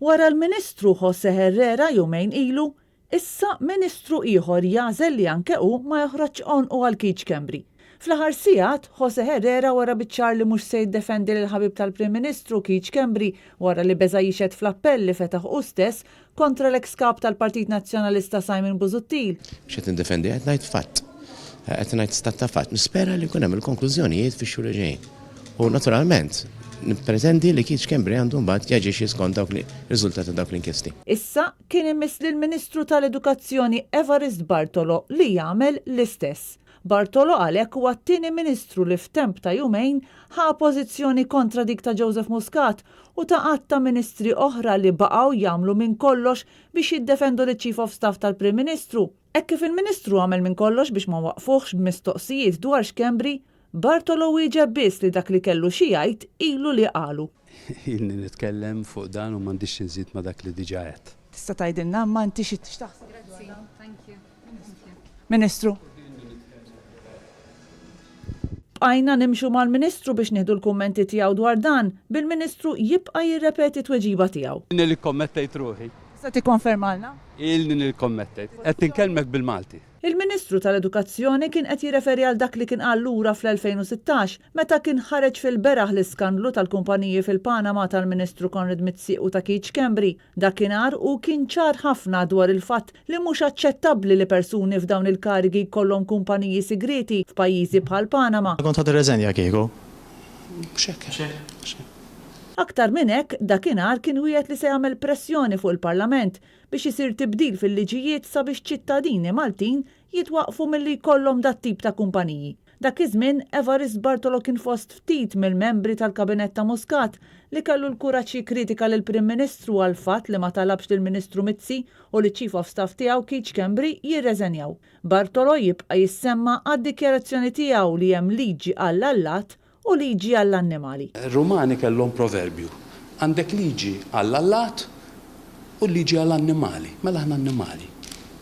Wara l-Ministru Jose Herrera jumejn ilu, issa Ministru ieħor jagħżel li anke hu ma joħroġx għonqu għal Keith Schembri. Fl-aħħar sigħat, Jose Herrera wera biċ-ċar li mhux se jiddefendi lill-ħabib tal-Prim Ministru Keith Schembri wara li beża' jixhed fl-appell li fetaħ hu stess kontra l-eks Kap tal-Partit Nazzjonalista Simon Busuttil. Mhux qed nindefendi, qed ngħid fatt. Qed ngħid stat ta' fatt. Nispera li jkun hemm il-konklużjonijiet fix-xhur li ġejjin. U naturalment, nippretendi li Keith Schembri għandu mbagħad jaġixxi skont dawk li riżultat ta' dawk l-inkjesti. Issa kien imiss lill-Ministru tal-Edukazzjoni Evarist Bartolo li jagħmel l-istess. Bartolo għalhekk huwa t-tieni Ministru li f'temp ta' jumejn ħa pożizzjoni kontra dik ta' Joseph Muscat u ta' għadd ta' Ministri oħra li baqgħu jagħmlu minn kollox biex jiddefendu liċ-Chief of Staff tal-Prim Ministru. Hekk kif il-Ministru għamel minn kollox biex ma waqqfuhx b'mistoqsijiet dwar Schembri, Bartolo wieġeb biss li dak li kellu xi jgħid ilu li qalu. Ilni nitkellem fuq dan u m'għandix xi nżid ma' dak li diġà għedt. Tista' tgħidilna imma inti xi x'taħseb dwar dan? Ministru. Bqajna nimxu mal-Ministru biex nieħdu l-kummenti tiegħu dwar dan, bil-Ministru jibqa' jirrepeti t-tweġiba tiegħu. Ilni li kkommettejt ruħi. Tista' tikkonfermalna? Ilni li kkommettejt. Qed inkellmek bil-Malti. Il-Ministru tal-Edukazzjoni kien qed jirreferi għal dak li kien qal lura fl-2016 meta kien ħareġ fil-beraħ l-iskandlu tal-kumpaniji fil-Panama tal-Ministru Konrad Mizzi u ta' Keith Schembri. Dakinhar hu kien ċar ħafna dwar il-fatt li mhux aċċettabbli li persuni f'dawn il-karigi jkollhom kumpaniji sigrieti f'pajjiżi bħal Panama. Kont ħa tirreżenja kieku? Mhux hekk. Mhux hekk. Aktar minn hekk, dakinhar kien wiegħed li se jagħmel pressjoni fuq il-Parlament biex isir tibdil fil-liġijiet sabiex ċittadini Maltin jitwaqqfu milli jkollhom dat-tip ta' kumpaniji. Dak iż-żmien, Evarist Bartolo kien fost ftit mill-membri tal-Kabinett ta' Muscat li kellu l-kuraġġ jikkritika lill-Prim Ministru għall-fatt li ma talabx lill-Ministru Mizzi u liċ-Chief of Staff tiegħu Keith Schembri jirreżenjaw. Bartolo jibqa' jissemma għad-dikjarazzjoni tiegħu li hemm liġi għall-allat u liġi għall-annimali. Ir-Rumani kellhom proverbju, Għandek liġi għall-allat u liġi għall-annimali. Mela aħna annimali.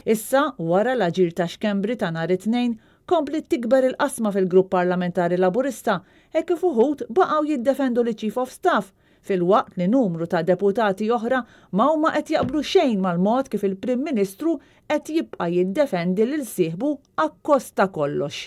Issa, wara l-aġir ta' Schembri ta' nhar it-Tnejn, Kompliet tikber il-qasma fil-Grupp Parlamentari Laburista hekk kif uħud baqgħu jiddefendu liċ-Chief of Staff filwaqt li numru ta' deputati oħra ma huma qed jaqblu xejn mal-mod kif il-Prim Ministru qed jibqa' jiddefendi lil sieħbu akkost ta' kollox.